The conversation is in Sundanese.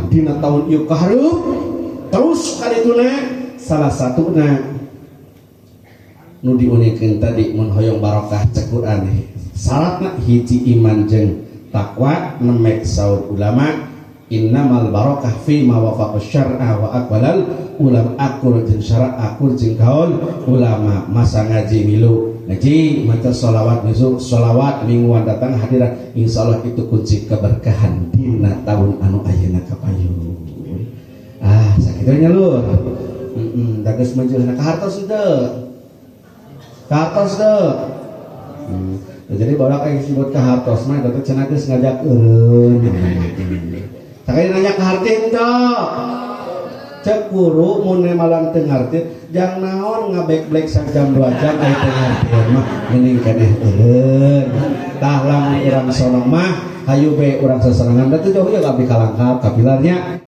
Dina tahun ieu kahareup terus kadituna. Salah satuna nu diunikeun tadi, mun hoyong barokah, cek Quran syaratna hiji iman jeung takwa. Nemek saur ulama, innamal barokah fi ma wafaqa syar'a wa aqwalal ulama. Akur jeung syara', akur jeung kaul ulama. Masa ngaji milu ngaji, maca sholawat milu sholawat, mingguan datang hadirat, insyaallah itu kunci keberkahan dina tahun anu ayeuna kapayun. Ah, sakitu nya, lur. Heeh, da geus menjelasna. Kahartos teu? Kahartos teu? Jadi barudak yang disebut kahartos mah eta teh cenah geus ngajak eureun. Sakali nanya, kaharti henteu? Cek guru, mun malam teu ngarti jang naon ngabek-blek sajam 2 jam, aya teu ngarti mah mending keneh eureun. Tah, lamun urang sonong mah hayu be urang sasarengan, da teu jauh ya abdi kalangkap kapilarnya.